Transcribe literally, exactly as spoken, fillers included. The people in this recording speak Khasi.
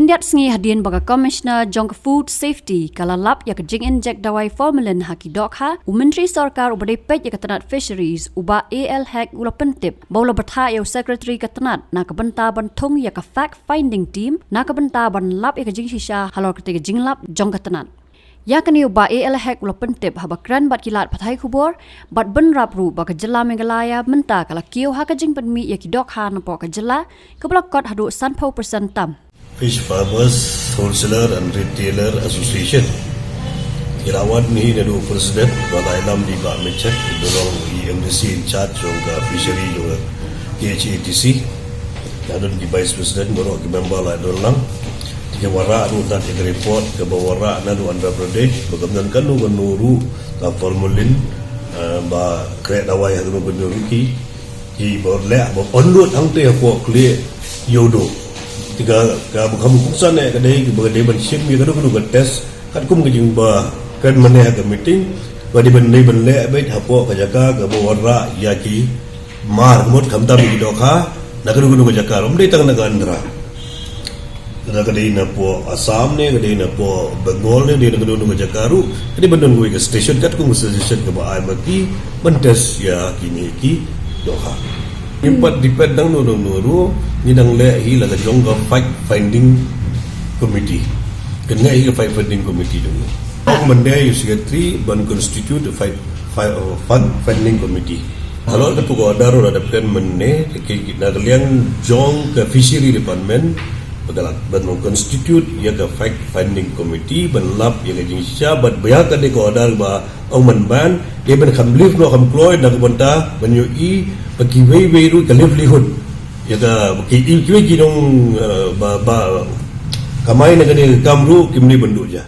Khat sngi hadien ba ka Commissioner jong ka Food Safety ka la lap ïa ka jing-inject dawai formalin ha ki dohkha, u Myntri Sorkar uba dei peit ïa ka tnat Fisheries, u Bah A L Hek, u la pyntip ba u la bthah ïa u Secretary ka tnat na ka bynta ban thung ïa ka Fact Finding Team na ka bynta ban lap ïa ka jingshisha halor katei ka jinglap jong ka tnat. Ïa kane u Bah A L Hek u la pyntip haba kren bad ki lad pathai khubor bad bynrap ruh ba ka jylla Meghalaya mynta ka la kiew ha ka jingpynmih ïa ki dohkha napoh ka jylla kaba la kot haduh sanphew percent tam. Fish Farmers Wholesaler and Retailer Association. Ki la wan hi naduh President, ba la ïalam da i Bah Mechek, i ba long i M D C in charge jong ka fishery jong ka K H A T C. La don ki Vice President, baroh ki member la don lang. Te ki wanrah ruh da ki report kaba wanrah naduh Andhra Pradesh, ba kam don kano kano ruh ka formalin, eh, ba khreh dawai ha kano kano ruh ki. Ki ba leh ba pynlut hangtei hapoh khlieh Ïewduh. Te ka, kaba kham kongsan eh ka dei, kaba ka dei ban shim ïa kano kano ka test, katkum ka jingba kren mynne ha ka meeting, ba dei ban, dei ban leh beit hapoh ka jaka kaba wanrah ïa ki mar, ka mut khamtam ïa ki dohkha na kano kano ka jaka, ym dei tang na ka Andhra. Lada ka dei napoh Assam ne, ka dei napoh Bengal ne, dei na kano kano ka jaka ruh, ka dei ban don kawei ka station katkum ka suggestion kaba ai ma ki ban test ïa kine ki dohkha. Ngim pat depend dang no dang no ruh, ngi dang leh hi la ka jong ka fact finding committee. Kane hi ka fact finding committee jong ngi. Ong mynne ïa u secretary ban constitute fact, fact, fact finding committee. Halor katto ka order la dep kren mynne, te ki, na ka liang jong ka Fishery Department ba ka la ban constitute ïa ka fact finding committee ban lap ïa ka jingshisha, bad ba ïa kane ka order ba ong ban ban, dei ban kham leave noh kham kloi na ka bynta ban ïohi ba kiwei wei ruh ka livelihood ïa ka, ki, kiwei ki nong, eh, ba, ba kamai na kane ka kam ruh kim dei ban duh ja.